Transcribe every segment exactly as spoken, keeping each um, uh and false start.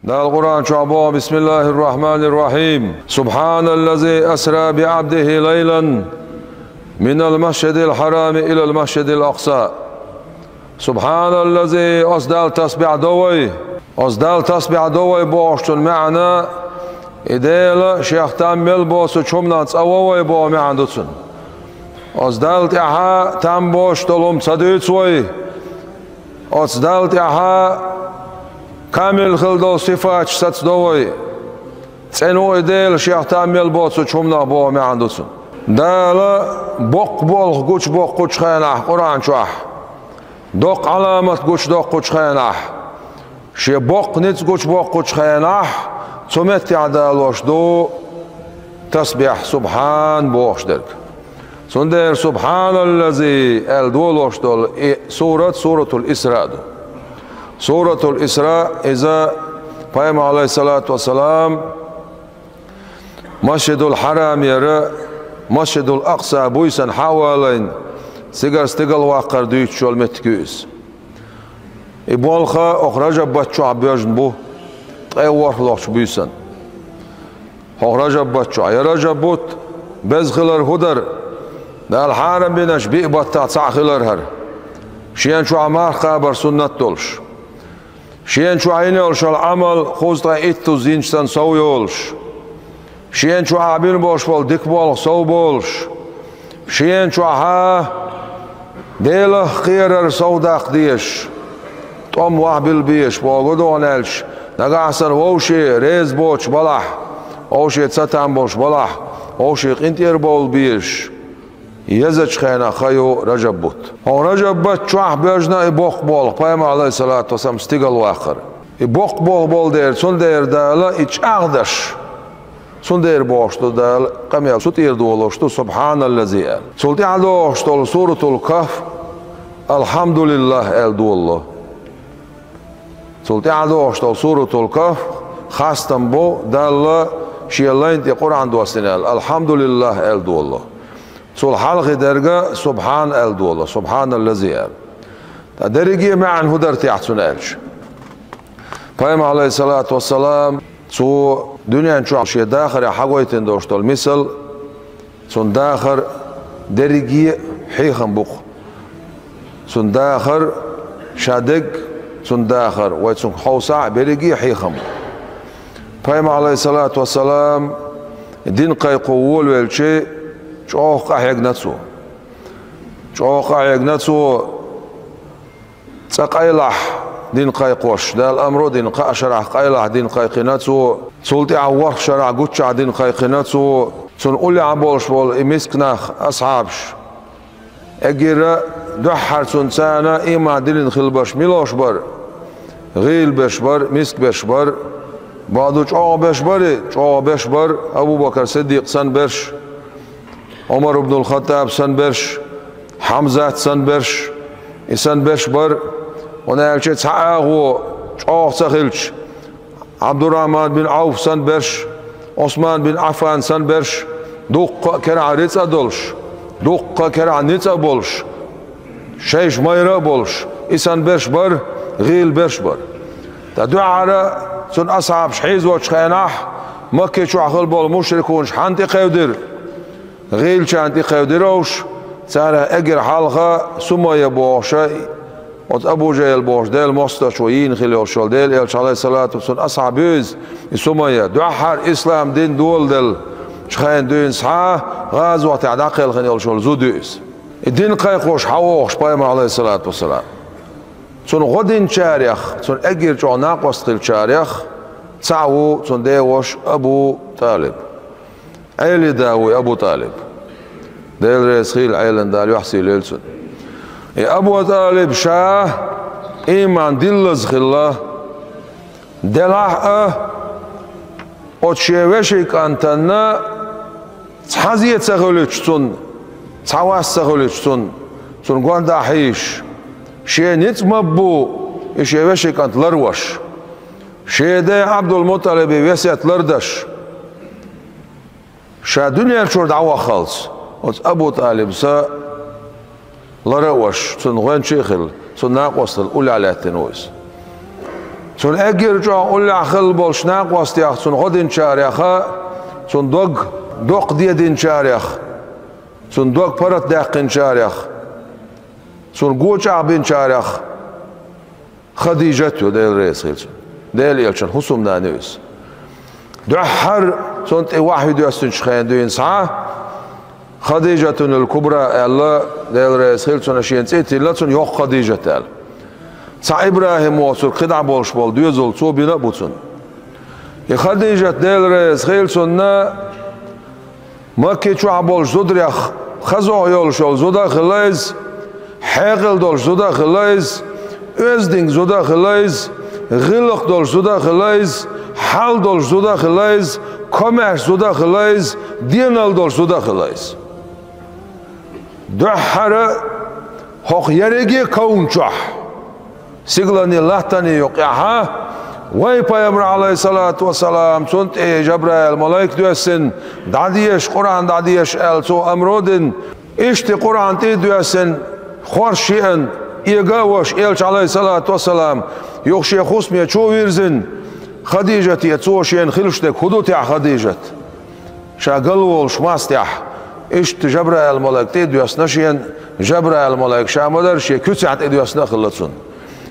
Дала Къуръан чохь боху: بسم الله الرحمن الرحيم. سبحان الذي أسرى بعبده ليلا من المسجد الحرام إلى المسجد الأقصى. سبحان الذي, оцу Далла тасбихь до вай. Оцу Далла тасбихь до вай бохучун маьӀна, и Дела Шех там мел боцучу хӀуманах цӀа во вай боху маьӀна ду цуьнан. Оцу Далла тӀаьхьа там боцуш долу хӀума ца дуьйцу вай. Оцу Далла тӀаьхьа камил хила долу сифаташ сацадо вай. ЦӀена ву и Дела Шех там мел боцучу хӀуманах боху маьӀна ду цуьнан. Дала боккха болх гучубоккхучу хенахь Къуръан чохь, доккха Ӏаламат гучудоккхучу хенахь, Шен боккха ницкъ гучубоккхучу хенахь, цу меттехь далош ду тасбихь, субхьан бохуш дерг. Цундела «Субхьаналлази» аьлла долош долу и сурат Суратул Исра ду. Суратул Исра, иза Пайхамар, алейхиссалату вассалам, Масжидул Хьарамера Масжидул Акъса буьйсанна хьа а валийна, цигара стигалваккхар дуьйцуш йолу меттиг ю иза. И болх а хӀокху Ражаб бутт чохь боьжна бу, ткъе ворхӀалгӀачу буьйсанна. ХӀокху Ражаб бутт чохь, я Ражаб бутт беза хилар хӀун дара? Дала хьарам бинарш биъ баттахь цхьаъ хилар хӀара. Шена чохь марха кхабар суннат долуш. Шена чохь йина йолуш йолу Ӏамал кхузткъе иттазза йинчу санна сов йолуш. Шена чохь бина болуш болу дика болх сов болуш. Шена чохь Делах кхерар сов даккха дезаш, тӀом вахьа билла безаш, боху гу догӀу аьлча, нагахь санна вовше реза боцуш балахь, вовше цатам болуш балахь, вовше къинтӀера бовла безаш. Езачу хенахь хан ю Ражаб бутт. ХӀокху Ражаб бутт чохь боьжна и боккха болх, Пайхамар, алейхиссалату вассалам, стигалваккхар. И боккха болх болу дела, цундела Дала и чӀагӀдеш, цундела бохуш ду Дала, къамел цу тӀера долуш ду, «Субхьаналлази» аьлла. Цул тӀаьхьа догӀуш долу Суратул Кахф, «Алхьамдулиллах» аьлла долало. Цул тӀаьхьа догӀуш долу Суратул Кахф хастам бу Далла Шен лайн тӀе Къуръан доссийна аьлла, «Алхьамдулиллах» аьлла долало. Цул хьалхе дерг а «Субхьан» аьлла долу, «Субхьаналлази» аьлла. Ткъа дерриге а маьӀна хӀун дара техьа цуьнан аьлча? Пайхамар, алейхиссалату вассалам, цу дуьнен чохь шен дахарехь хьагойтина долуш долу мисал, цуьнан дахар дерриге а хьехам бу-кх. Цуьнан дахар, ша дерг, цуьнан дахар, вай цуьнга хьовсахь а, берриге а хьехам бу. Пайхамар, алейхиссалату вассалам, дин кхайкхо волавелча, чӀогӀа къахьегна цо. ЧӀогӀа къахьегна цо, цкъа къайлахь дин кхайкхош, Дала омра дина кхаа шарахь къайлахь дин кхайкхина цо, цул тӀаьхьа ворхӀ шарахь гуччахь дин кхайкхина цо, цунна уллехь болуш болу и миска нах, асхьабаш. Эггара дуьххьара цунна царна ийман диллина хилла берш муьлш бара? ГӀийла берш бара, миска берш бара. Бакъду, чӀогӀа берш бара, чӀогӀа берш бара, Абу-Бакр Сиддикъ санна берш, Ӏумар ибн ал-Хаттаб санна берш, Хьамзат санна берш, и санна берш бара. ХӀунда аьлча цхьа агӀо чӀогӀа ца хилча, Ӏабдуррахьман бин Ӏауф санна берш, Ӏусман бин Ӏаффан санна берш, дуккха а керахь рицкъа а долуш, дуккха а керахь ницкъ а болуш, шайша майра а болуш, и санна берш бара, гӀийла берш бара. Ткъа дуьххьара цуьнан асхьабаш хьийзочу хенахь, Макки чохь хилла болу мушрикунаш хьанна тӀекхевдира? ГӀийлачарна тӀекхевдира уьш, царах эггара хьалха Сумайя бохуша, оцу Абу Жахьл бохуш, Делан мостагӀчо йийна хилла йолуш йолу Делан элча, алейхиссалату, цуьнан асхьаб ю иза, и Сумайя. Дуьххьара ислам дин доладелла, чхайна дуьйна схьа, гӀазотехь дӀакхелхина йолуш йолу зуда ю иза. И дин кхайкхош хьавогӀуш Пайхамар, алейхиссалату вассалам. Цунна гӀо динчарех, цунна эггара чӀогӀа накъост хиллачарех цхьаъ ву цунна ден ваша Абу ТӀалиб. Ӏелин да ву и Абу ТӀалиб. Дела реза хуьлда Ӏелин Дала, юьхь сий лойла цунна. И Абу ТӀалиб ша ийман диллаза хилла, делахь а, оцу шен вешин кӀантана цхьа зе ца хуьлуьйтуш цунна, цхьа вас ца хуьлуьйтуш цунна, цунна гонаха хьийзаш, шен ницкъ ма-бу и шен вешин кӀант ларвеш, шен ден Ӏабдул-МутӀалибан весет лардеш. Ша дуьнен чуьра дӀаваххалц, оцу Абу ТӀалибас лара а веш, цунна гӀоьнча а хилла, цунна накъосталла уллехь лаьттина ву иза. Цунна эггара чӀоагӀа уллехь хилла болчу накъостех, цунна гӀо динчарех, цунна дог доккха де динчарех, цунна дог паргӀат даьккхинчарех, цунна го чӀагӀбинчарех Хадижат ю, Дела реза хила цунна. Делан элчан хӀусамнана ю иза. Дуьххьара цунна тӀе вахьйу доьссинчу хенахь дуьйна схьа, Хадижатунал Кубра аьлла, Дела реза хила цунна, шена цӀе тилла цунна, йоккха Хадижат аьлла. Цхьа ИбрахӀим воцург кхидӀа болуш болу доьзал цо бина а бу цунна. И Хадижат, Дела реза хила цунна, Макки чохь болчу зударех хаза йолуш йолу зуда а хилла иза, хьекъал долуш зуда а хилла иза, оьзданг зуда а хилла иза, гӀиллакх долуш зуда а хилла иза, хьал долуш зуда а хилла иза, комаьрша зуда а хилла иза, денал долуш зуда а хилла иза. Дуьххьара хӀокху ерриге а кавна чохь, сигаланийн латтанийн юкъехь, вайн пайхамар, Ӏалайхиссалату вассалам, цунна тӀе Жабраил малайк доьссина, дӀадеша, Къуръан дӀадеша аьлла, цо амро дина. Иштта Къуръан тӀе а доьссина, хорша шиъна, эга а ваша, элча, Ӏалайхиссалату вассалам, юха шен хӀусаме чу а вирзина, Хадижате цо шена хилуш дерг хӀун ду техьа, Хадижат? Ша галволуш мостагӀехь, иштта Жабраил малайк тӀе а доьссина шена, Жабраил малайк ша ма-дарра шен куьцехь тӀедоьссина а хилла цунна.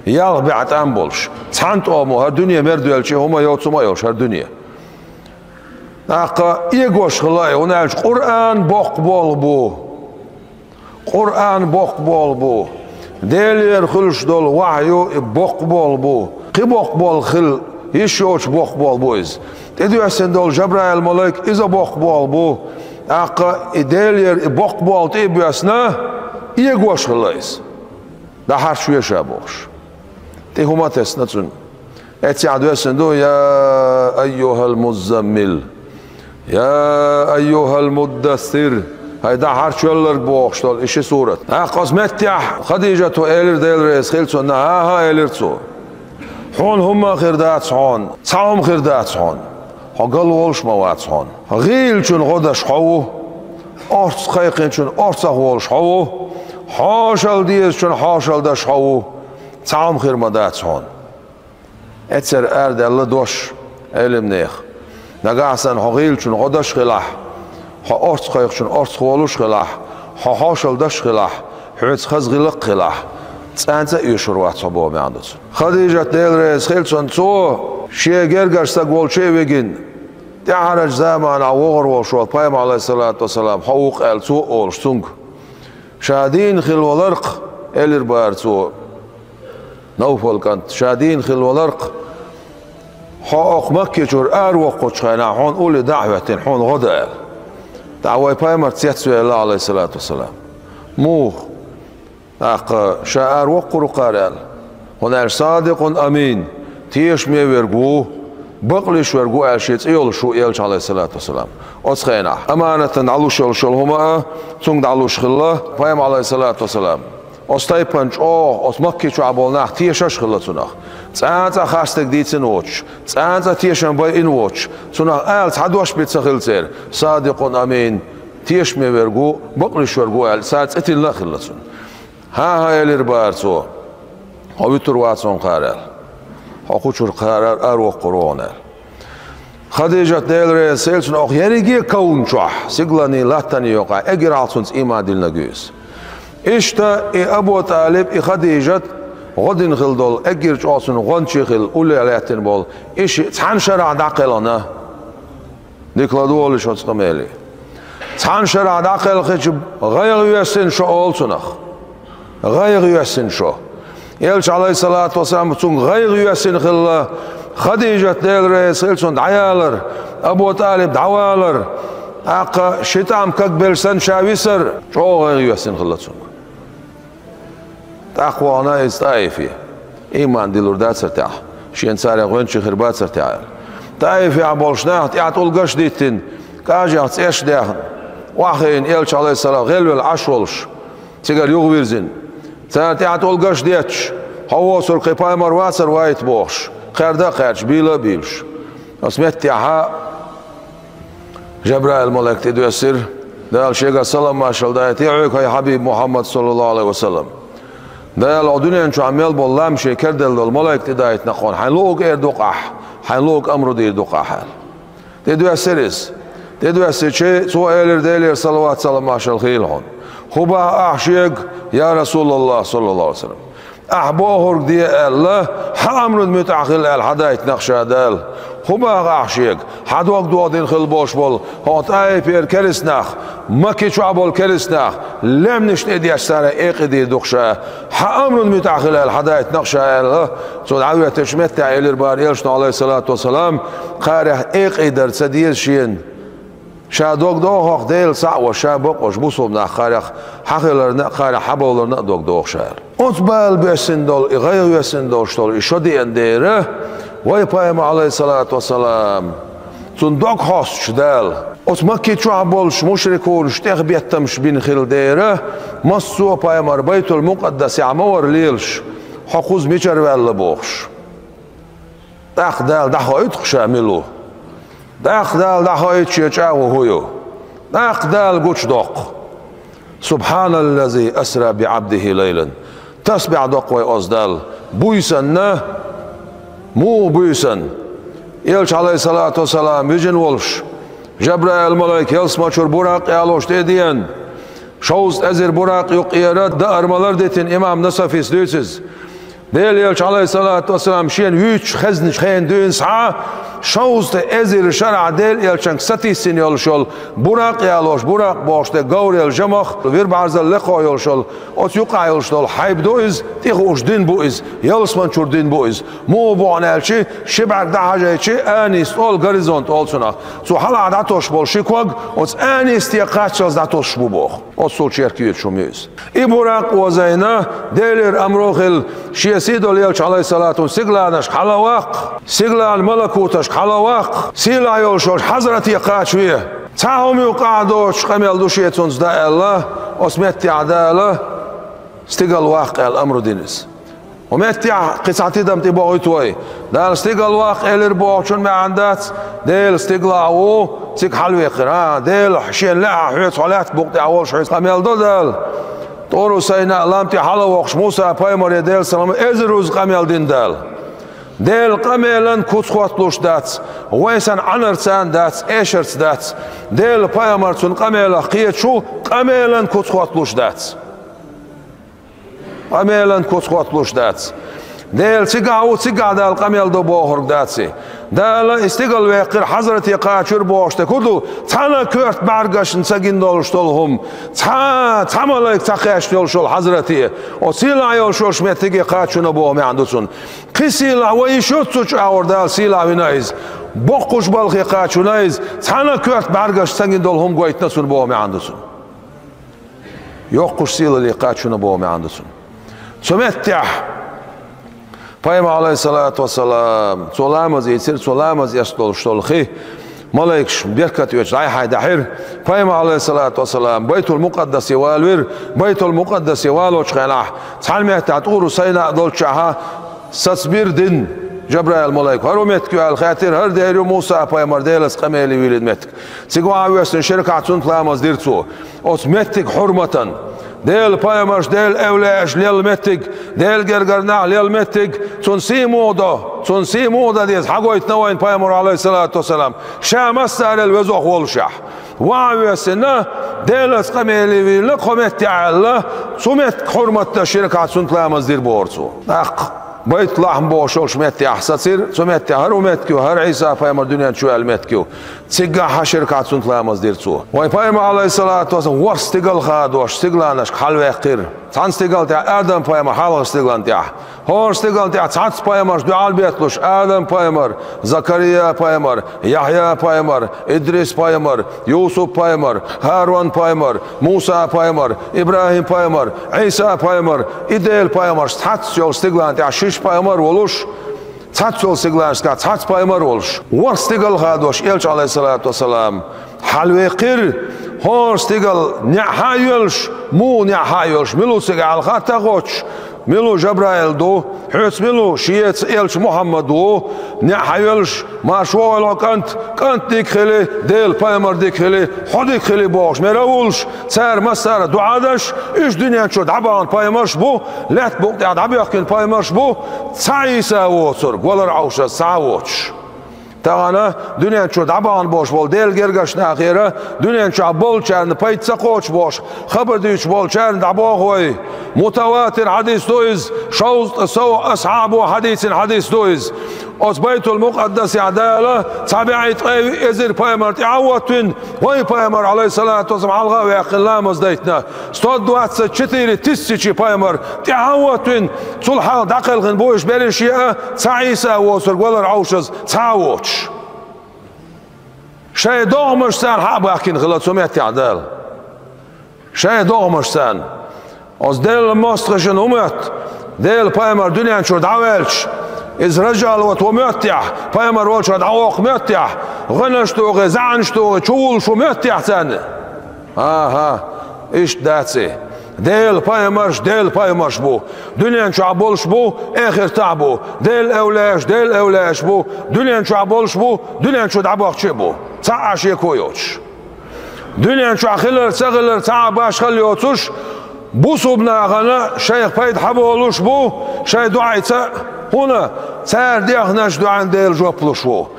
Ялх бӀе тӀам болуш, цхьана тӀомо хӀара дуьне мер доьлча, хӀума йоцу ма йолуш хӀара дуьне. ТӀаккха эгош хилла и, хӀунда аьлча Къуръан боккха болх бу. Къуръан боккха болх бу. Делера хуьлуш долу вахьйу и боккха болх бу. Кхин боккха болх хила йиш йоцуш боккха болх бу иза. ТӀедоьссина долу Жабраил малайк иза боккха болх бу. ТӀаккха и Делера и боккха болх тӀе а боьссина, эгош хилла иза. ДӀахьарчаве ша бохуш. ТӀе хӀума тесна цунна. Эццехь доьссина ду: «Я айюхал муззаммил, я айюхал муддассир». ХӀай дӀахьарчавелларг бохуш долу и ши сурат. ТӀаккха оцу меттехь Хадижата элира, Дела реза хила цунна: «ХӀан-хӀа», — элира цо. «Хьуна хӀумма а хир дац хьуна, цхьа хӀума хир дац хьуна. Хьо галволуш а ма вац хьуна. ГӀийлачун гӀо даш хьо ву, орца кхайкхинчун орцах волуш хьо ву, хьошалла дезачун хьошалла даш хьо ву. Цхьа хӀума хир ма дац хьуна». Эццара арадаьлла дош Ӏеламнехан: «Нагахь санна хьо гӀийлачун гӀо даш а хилахь, хьо орца кхайкхачун орцах волуш а хилахь, хьо хьошалла даш а хилахь, хьоьца хаза гӀиллакх а хилахь, цӀанца а оьшур вац хьо», — боху маьӀна ду цуьнан. Хадижат, Дела реза хила цунна, цо шен гергара стаг волчу а вигина, тӀаьхьарчу заманахь вогӀур волуш волу пайхамар, Ӏалайхиссалату вассалам, хьо ву-кх аьлла, цо а олуш цуьнга. Ша дийна хилла валарх, элира бара цо, Навфал кӀант, ша дийна хилла валарх, хьо окху Макки чуьра аравоккхучу хенахь хьуна улле дӀа а хӀоьттина, хьуна гӀо дан аьлла. ТӀаккха вай пайхамар цецваьлла, Ӏалайхиссалату вассалам. Муха? ТӀаккха ша аравоккхур ву-кх хӀара аьлла. ХӀунда аьлча садикъун амин, тешаме верг ву, бакълуьйш верг ву аьлла шен цӀе йолуш ву элча, Ӏалайхиссалату вассалам. Оцу хенахь аманатан дӀалуш йолуш йолу хӀума а цуьнга дӀалуш хилла, пайхамар, Ӏалайхиссалату вассалам. Оцу тайпана чӀогӀа, оцу Макки чохь болу нах тешаш а хилла цунах. ЦӀанца а харцдерг дийцина воцуш, цӀанца а тешам байина воцуш, цунах ала цхьа дош бен ца хилла церан: «Садикъун амин, тешаме верг ву, бакълуьйш верг ву», — аьлла, цара цӀе тиллина а хилла цунна. «ХӀан-хӀа», — элира бара цо, — «хьо вуьтур вац хьуна кхара», — аьлла. «Хьо кху чуьра кхара аравоккхур ву хьуна», — аьлла. Хадижат, Дела реза хила цунна, окху ерриге а кавна чохь, сигаланийн латтанийн юкъахь, эггара хьалха цуьнца ийман диллинарг ю иза. Иштта и Абу ТӀалиб, и Хадижат гӀо дина хилла долу, эггара чӀогӀа цуьнан гӀончий хилла, уллехь лаьттина болу, и шиъ цхьана шарахь дӀакхелхина. Дика ладогӀалаш оцу къамеле. Цхьана шарахь дӀакхелхича, гӀайгӀа йоьссина шо олу цунах. ГӀайгӀа йоьссина шо. Элча, Ӏалайхиссалату вассалам, цуьнга гӀайгӀа йоьссина хилла, Хадижат, Дела реза хила цунна, дӀаялар, Абу ТӀалиб дӀавалар, тӀаккха ши тӀам кагбелла санна ша висар, чӀогӀа гӀайгӀа йоьссина хилла цуьнга. ТӀаккха вахана иза ТӀаифе. Ийман диллур дацара техьа, шена царах гӀоьнчий хир бацара техьа аьлла. ТӀаифехь болуш нах тӀаьхьа тӀулгаш а диттина, кӀажех цӀераш а даьхна, охьахиъна элча, Ӏалайхиссалам, гӀелвелла Ӏаш волуш, цигара юхавирзина. Цара тӀаьхьа тӀулгаш а детташ, хьо воцург кхин пайхамар вацара вайта бохуш, кхаьрда а кхаьрдаш, бийла а бийлаш. Оцу меттехьа Жабраил малайк тӀедоьссира, Дала шегара салам-маршалла дайтий хьоьга, хӀай хьабиб Мухьаммад, саллаллаху Ӏалайхи ва саллам. Дала хьо дуьнен чохь мел болу лам шен керделла долу малайка тӀедайтина хьуна, хьайн луъург эр ду-кх ахь, хьайн луъург амру дийр ду-кх ахь аьлла. ТӀедоьссира иза. ТӀедоьссича, цо элира: «Делера салават-салам маршалла хийла хьуна. ХӀун боху ахь шега, я Расулаллах, саллаллаху алейхи ва саллям? Ахь бохург де аьлла, хьан амрун муьтӀахь хила аьлла хьадайтина-кх ша Дала. ХӀун боху ахь шега? Хьан дог дохадина хила болуш болу хӀокху ТӀаипера керстанах, Макки чохь болу керстанах, лаьмнаш тӀедеш цара экъа дийр ду-кх ша. Хьан амрун муьтӀахь хила аьлла хьадайтина-кх ша», — аьлла, цо дӀахӀоьттича, меттехь элира бара элчано, алейхиссалату вассалам, кхарах экъа дар ца деза шена. Ша дог доху-кх Делан цхьаъ волуш, ша бакъволуш бусулба нах кхарах хьан хиларна а, кхарах хьан бовларна а дог доху ша аьлла. Оцу бала боьссина долу, и гӀайгӀа йоьссина долуш долу и шо деана дера, вай пайхамар, алейхиссалату вассалам, цунна дог хьостуш Дала, оцу Макки чохь болуш мушрикунаш тӀехбеттамаш бина хила дера, массо а пайхамар Байтул-Мукъаддасехь ма вара лелаш, хьо кхуза мичара ваьлла бохуш. ТӀаккха Дала дӀахоуьйту-кх ша мила ву. ТӀаккха Дала дӀахоуьйту шен чӀагӀо хӀун ю. ТӀаккха Дала гучудоккху. «Субханаллази асра би абдихи лайлан». Тасбихь доккху вай оцу Далла. Буьйсанна, муха буьйсанна? Элча, алейхиссалату вассалам, вижина волуш, Жабраил-малайк ялсамани чуьра Буракъ ялош тӀе а деана, шовзткъа эзар Буракъ юккъера даар-малар дитина имам Насафис дуьйцу иза. Делан элча, алейхиссалату вассалам, шена вуьйцучу хезначу хенахь дуьйна схьа, шовзткъа эзар шарахь Делан элчанга сатийсина йолуш йолу Буракъ ялош, Буракъ бохуш дерг Гаврел жамах, вирбӀарзал лекхо йолуш йолу, оцу юкъахь йолуш долу хьайба ду иза, тӀехууш дин бу иза, ялсамани чуьра дин бу иза. Муха бу хьуна аьлча, ши бӀаьрг дӀахьажийча, анис олу, горизонт олу цунах. Цу хьалха дӀатосуш болу ши ког оцу анисте кхаччалц дӀатосуш бу боху. Оццул чехка йоьдуш хӀума ю иза. И Буракъ озийна, Делера амру хилла, шен сий долу элча, алейхиссалату, стигаланашка хьала ваккха, стигалан малакуташка хьала ваккха, сийлахь йолуш йолчу хьазрате кхачаве. Цхьа хӀума юкъахь доцуш къамел ду шен цунца дан аьлла, оцу меттехь Дала стигала ваккха аьлла амру дина иза. Хьо меттехь кхин цхьа тидам тӀебохуьйту вай. Дала стигала ваккха элира бохучун маьӀна дац, Дела стигалахь ву, цига хьалавекхира. ХӀан, Дела шена лаьа хьоьца, хьо лаьтта букъа тӀехь волуш хьоьца къамел до Дала. ТӀур-Сайна лам тӀе хьалавоккхуш Муса-пайхамаре, Делан салам, эзар руза къамел дина Дала. Делан къамелан куц хӀотталуш дац, вай санна Ӏанарца а дац, эшарца дац. Делан пайхамар цуьнан къамелах кхеташ ву, къамелан куц хӀотталуш дац. Къамелан куц хӀотталуш дац. Дела цигахь ву, цигахь Дала къамел до бохург дац и. Дала и стигала веккхира, хьазрате кхачийра бохуш дерг хӀун ду? Цхьана коьрта бӀаьргашна ца гина долуш долу хӀума, цхьа, цхьа малайк ца кхаьчна йолуш йолу хьазрате, оцу сийлахь йолуш йолчу меттиге кхачийна боху маьӀна ду цунна. Кхин сийлахь вай йиш ю цу чу агӀор, Дала сийлахь вина иза. Боккхачу балхе кхачийна иза, цхьана коьрта бӀаьргашна ца гина долу хӀума гойтина цунна боху маьӀна ду цунна. Йоккхачу сийлалле кхачийна боху маьӀна ду цунна. Цу меттехь пайхамар, алейхиссалату вассалам, цо ламаз ийцира, цо ламаз эцна долуш долу хи, малайкаш беркат оьцуш дӀай-хьай дахьира. Пайхамар, алейхиссалату вассалам, Байтул-Мукъаддасе валавира. Байтул-Мукъаддасе валочу хенахь, цхьана меттехь ТӀур-Сайна долчохь сацбира дин Жабраил-малайко. ХӀара хӀун меттиг ю аьлла хаьттира, хӀара дера ю Муса-пайхамар Делаца къамеле вийлина меттиг. Цига охьа а воьссина, ши ракаӀат суннат ламаз дира цо. Оцу меттиг хьурматан, Делан пайхамарш, Делан эвлаяаш лелла меттиг, Делан гергара нах лелла меттиг, цунна сий муха до, цунна сий муха дан деза, хьагойтина вайна пайхамар, алейхиссалату вассалам, ша массарел везох волушехь. Охьа а воьссина, Делаца къамеле вийлина кху метте аьлла, цу меттиг хьурмат дан ши ракаӀат суннат ламаз дира бохура цо. ТӀаккха Байтул-Лахьм бохуш йолчу меттехь сацира, цу меттехь хӀара хӀун меттиг ю, хӀара Ӏийса-пайхамар дуьнен чу ваьлла меттиг ю. Цигахь хьан ши ракаӀат суннат ламаз дира цо. Вайн пайхамар, алейхиссалату вассалам, ворхӀ стигал хадош, стигаланашка хьалаваьккхира. Цхьана стигала тӀехь Адам-пайхамар хьалхарчу стигална тӀехь. ХӀора стигална тӀехь цхьацца пайхамарш дуьхьал бетталуш: Адам-пайхамар, Закария-пайхамар, Яхья-пайхамар, Идрис-пайхамар, Юсуп-пайхамар, ХӀарун-пайхамар, Муса-пайхамар, ИбрахӀим-пайхамар, Ӏийса-пайхамар, и Делан пайхамарш, цхьацца йолу стигална тӀехь шиш пайхамар волуш, цхьацца йолу стигалашкахь цхьацца пайхамар волуш, ворхӀ стигал хадош, элча, алейхиссалату вассалам, хьалаваьккхира. ХӀора стигал неӀ хьа а йоьллуш, муха неӀ хьа а йоьллуш, мила ву цига аьлла хатта а хоттуш, Мила ву Жабраил ду, хьоьца мила ву шеца элча Мухьаммад ву, неӀ хьайоьллаш, марша вогӀийла хьо, кӀант, кӀант дика хили, Делан пайхамар дика хили, хьо дика хили бохуш, мара а вуллуш, цара массара а дуӀа деш, уьш дуьнен чу дӀабахана пайхамарш бу, лаьтта букъа тӀехь дӀабоьхкина пайхамарш бу, цхьа Ӏийса воцург, валар Ӏовшаза цхьа а воцуш. Тахана дуьнен чу дӀабахана болуш болу Делан гергарчу нахера, дуьнен чохь болчарна пайда ца кхочуш болуш, хабар дуьйцуш болчарна дӀабоху вай. Мутаватир хьадис ду иза, шовзткъа сов асхьабо хьадийцина хьадис ду иза. Оцу Байтул-Мукъаддасехь Дала цхьа бӀе ткъе виъ эзар пайхамар тӀаьхьа а хӀоттийна, вай пайхамар, Ӏалайхиссалату вассалам, хьалха а ваьккхина, ламаз дайтина. Сто двадцать четыре тысячи пайхамар тӀаьхьа а хӀоттийна, цул хьалха дӀакхелхина бу уьш берриш а, цхьа Ӏийса воцург, валар Ӏовшаза цхьа а воцуш. Шайн догӀмашца хьа а бахкина хилла цу меттехь Дала. Шайн догӀмашца. Оцу Делан мостагӀашна хӀун моьтту? Делан пайхамар дуьнен чуьра дӀаваьлча, иза ражалот ву моьттехь, пайхамар волчохь дӀавоккху моьттехь, гӀанаш тухий, заьӀанаш тухий, чувуллуш ву моьттехь царна. АхӀа, иштта дац и. Делан пайхамарш Делан пайхамарш бу. Дуьнен чохь болуш бу, эхартахь а бу. Делан эвлаяаш Делан эвлаяаш бу. Дуьнен чохь болуш бу, дуьнен чу дӀабахча а бу. Цхьа а шеко йоцуш. Дуьнен чохь хилар, ца хилар цхьа а башхалла йоцуш, бусулба нахана шайх пайда хьаболуш бу, шайн дуӀайца а, хӀунда цара дехначу дуӀанна Дела жоп луш ву.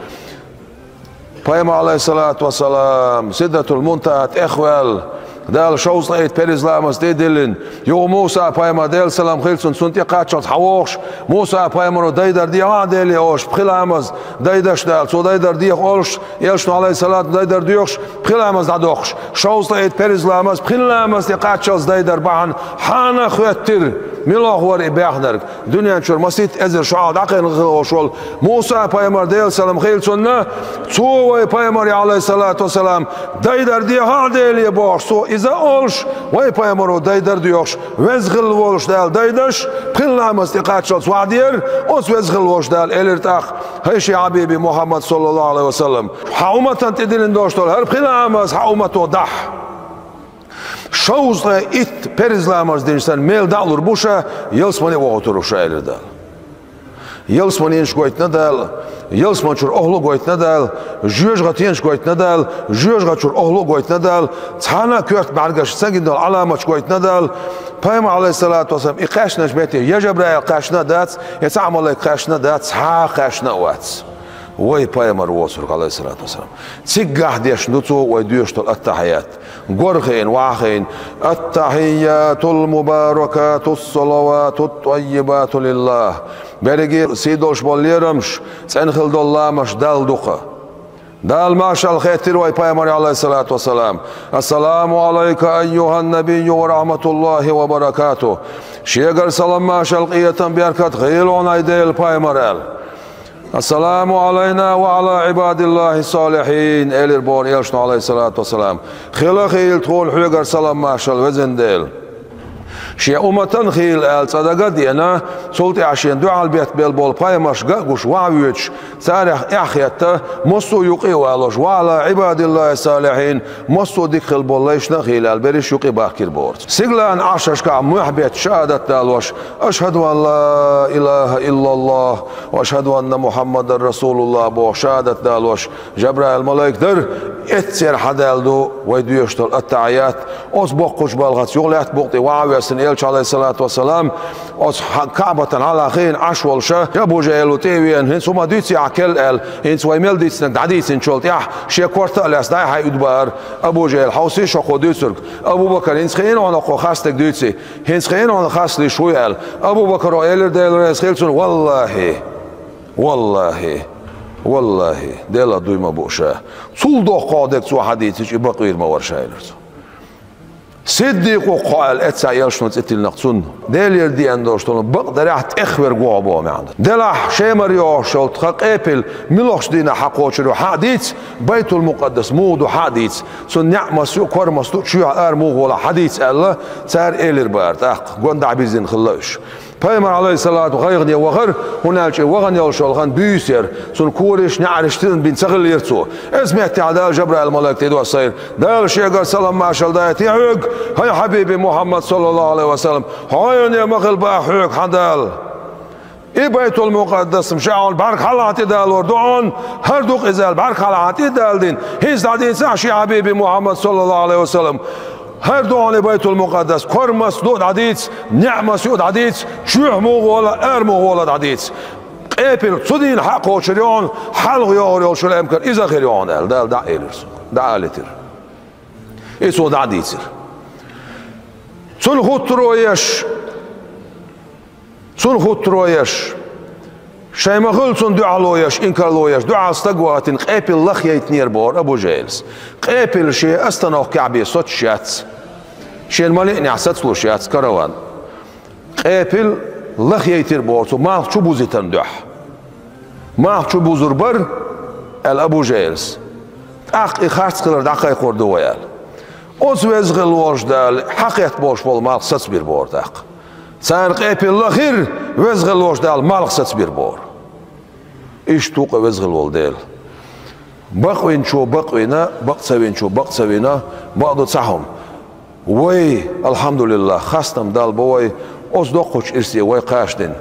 Пайхамар, Ӏалайхиссалату вассалам, Сидратул Мунтахьа тӀехваьлла, Дала шовзткъе итт парз ламаз тӀе а диллина, юха Муса пайхамар, Делан салам хила цунна, цунна тӀекхаччалц хьавогӀуш, Муса пайхамаро дайдар дехьа а деле олуш, пхи ламаз дайдаш Дала, цо дайдар деха олуш, элчано, Ӏалайхиссалату, дайдар доьхуш, пхи ламаз дӀадоккхуш, шовзткъе итт парз ламаз, пхи ламаз тӀекхаччалц дайдар бахьана хьанах хӀоьттира, мила вара и баьхнарг. Дуьнен чуьра масийтта эзар шо хьалха дӀакхелхина хила волуш волу Муса пайхамар, Делан салам хила цунна, цо вай пайхамаре, Ӏалайхиссалату вассалам, дайдар дехьа а деле бохуш, цо иза а олуш, вай пайхамаро дайдар доьхуш, веза хилла волуш Дала дайдаш, пхи ламаз тӀекхаччалц вахьа дера, оцу веза хилла волуш Дала элира тӀаккха: «ХӀай шен Хьабиби Мухьаммад, саллаллаху Ӏалайхи ва саллам, хьан умматана тӀедиллина долуш долу хӀара пхи ламаз хьан уммато дахьа». Шовзткъе итт парз ламаз динчу санна, мел дӀа а лур бу ша, ялсамане а вохуьйтур ву ша, элира Дала. Ялсаманенаш гойтина Дала, ялсаманчуьра охӀла а гойтина Дала, жоьжахатенаш гойтина Дала, жоьжахатчуьра охӀла а гойтина Дала, цхьана а коьрта бӀаьргаш ца гина долу Ӏаламаташ гойтина Дала. Пайхамар, Ӏалайхиссалату вассалам, и кхаьчначу метте я Жабраил кхаьчна а дац, я цхьа а малайк кхаьчна а дац, цхьа а кхаьчна а вац. Вай пайхамар воцург, Ӏалайхиссалату вассалам. Циггахь дешна ду цо вай доьшуш долу аттахьият. Гор хиъна, вахь хиъна: «Аттахьиятул мубаракатус салаватут таййибату лиллахь». Берриге сий долуш болу лерамаш, цӀена хила долу ламазаш Далла ду-кх. Дала маршалла хеттира вай пайхамаре, Ӏалайхиссалату вассалам: «Ассаламу Ӏалайка айюхьан набийю ва рахьматуллахьи ва баракатухь». Шегара салам, маршалла, къинхетам, беркат хуьлда хьуна, ай Делан пайхамар, аьлла. «Ассаламу Ӏалайна ва Ӏала Ӏибадиллахьи салихьин», элира боху элчано, Ӏалайхиссалату вассалам. Хила а хуьлда тхуна хьоьгара салам, маршалла, везан Дела. Шен умматана хуьлда аьлла цӀа дага а деана, цул тӀаьхьа шена дуьхьал беттабелла болу пайхамарш ган а гуш, вахьа воьдуш, царех эхь хетта, массо а юкъе а валош, «ва Ӏала Ӏибадиллахьи салихьин», массо а дика хила болу лайшна а хуьлда аьлла, берриш юкъе бахкийра боху цо. Сигалан Ӏаршашкахь мохь бетташ шахьадат далош: «Ашхьаду ан ла илахьа иллаллахь ва ашхьаду анна Мухьаммадан расулуллахь», боху шахьадат далош Жабраил малайк дара. Эццера хьадаьлла ду вай доьшуш долу аттахьият. Оцу боккхачу балхаца юха лаьтта букъа тӀе вахьа а воьссина, элча, Ӏалайхиссалату вассалам, оцу хьа-, Каъбатан хьалха хиъна Ӏаш волуш, я Абу ЖахӀил ву тӀе а веана, хӀинца хӀума дуьйций ахь кел аьлла, хӀинца вай мел дийцинарг дӀадийцинчул тӀаьхьа шен корта а лаьцна, дӀай-хьай уьду бахара. Абу ЖахӀил: «Хьовсий шуна хӀокхо дуьйцург». Абу Бакар: «ХӀинца хиъна хьуна хӀокхо хастарг дуьйций? ХӀинца хиъна хьуна хасталуш хӀу?» аьлла. Абу Бакаро элира, Дела реза хила цунна: «Валлахьи, валлахьи, валлахьи, Делах дуй ма бу ша. Цул доккхох дерг цо хьадийцича, и бакъвийр ма вара ша», элира цо. «Сиддикъ ву-кх хьо», аьлла, эццахь элчано цӀе тиллина-кх цунна. Делера деана долуш долу бакъдарехь тӀехвер гоху боху маьӀна. Делахь Шемара йогӀуш йолу тхан къепила муьлхачу дийнахь хьакхочур ю хьа а дийца, Байтул-Мукъаддас муха ду хьа а дийца, цунна неӀ маса ю, кор маса ду, чоьхьа ара муха волахь хьа дийца аьлла, цара элира бара тӀаккха, гондахьа бирзина хилла уьш. Пайхамар, Ӏалайхиссалату, гӀайгӀане вахар, хӀунда аьлча вахана йолуш йолу хан буьйса яра, цунна кораш, неӀарш тӀе бина ца хиллера цо. Иза меттехь Дала Жабраил-малайк тӀе доссийра. Дала шегара салам-маршалла дайтий хьоьга, хӀай хьабиби Мухьаммад, саллаллаху Ӏалайхи ва саллам, хьо гӀайгӀане ма хила боху хьоьга хьан Дала. И Байтул-Мукъаддас-м ша хьуна бӀаьрг хьалха тӀедалор ду хьуна, хӀара ду-кх иза аьлла, бӀаьрг хьалха тӀедалдина, хӀинца дӀадийцахь шен хьабиби Мухьаммад, саллаллаху Ӏалайхи ва саллам. ХӀара ду хьуна и Байтул-Мукъаддас, кормас ду дӀадийца, неӀмас ю дӀадийца, чоьхьа муха гӀола, ара муха гӀола дӀадийца. Къепил цу дийнахь хьакхочур ю хьуна, хьалха йогӀур йолуш йолу эмкар иза хир ю хьуна аьлла, Дала дӀа а элира цунга, дӀа а летира. И цо дӀа а дийцира. Цунна хуттаро еш, цунна хуттаро еш, шайн ма-хуьллу цунна дуьхьало еш, инкарло еш, дуьхьал стаг вахийтина къепил лахъяйтинера бохура Абу-Жахьилс. Къепил шен остановкехь бен соцуш яц. Шена ма-лиънехь сацалуш яц караван. Къепил лахъяйтира бохура цо, малх чу бузийтарна дуьхьа. Малх чу бузур бара, аьлла Абу-Жахьилс. ТӀаккха и харц хилар дӀакхайкхор ду вай аьлла. Оцу Веза-Хилла волчу Дала хьакхетта болуш болу малх сацабира бохура тӀаккха. Царна къепил лахийра, Веза-Хилла волчу Дала малх сацабира бохура. Иштта ву-кх Веза-Хилла волу Дела. Бакъвинчо бакъвина, бакъ ца винчо бакъ ца вина, бакъ ду цхьа хӀума. Вай, алхьамдулиллахӀ, хастам Далла бо вай, оцу доккхачу ирсе вай кхачдина.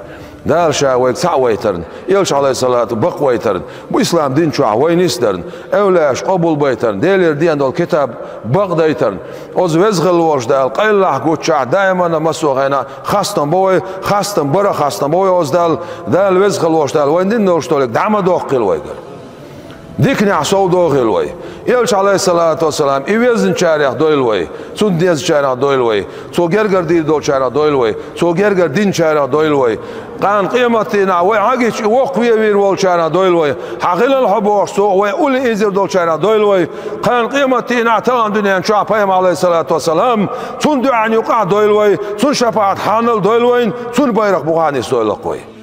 Дала Ша вайга цхьаъ вайтарна, Элча, Ӏалайхиссалату, бакъ вайтарна, бу ислам дин чохь вай нисдарна, эвлаяаш къобалбайтарна, Делера ден долу китаб бакъдайтарна, оцу Веза-Хилла волчу Дала къайлахь гуччохь даимана массо а хенахь хастам бо вай, хастам бара, хастам бо вай оцу Далла, Дала Веза-Хилла волчу Дала вайна дина долуш долу дӀа ма доккхийла вайгара. Диканехь сов дохийла вай. Элча, Ӏалайхиссалату вассалам, и везначарех дойла вай, цунна дезначарех дойла вай, цо гергара дийр долчарех дойла вай, цо гергара динчарех дойла вай. Кхана къематдийнахь вай хьагича и воккхаве вийр волчарех дойла вай. Хьан хилал хьо бохуш цо вай улле ийзар долчарех дойла вай. Кхана къематдийнахь тахана дуьнен чохь Пайхамар, Ӏалайхиссалату вассалам, цунна дуьхьал юкъахь дойла вай, цунна шапаӀат хьанал дойла вайна, цунна байракх бухахь нисдойла-кх вай.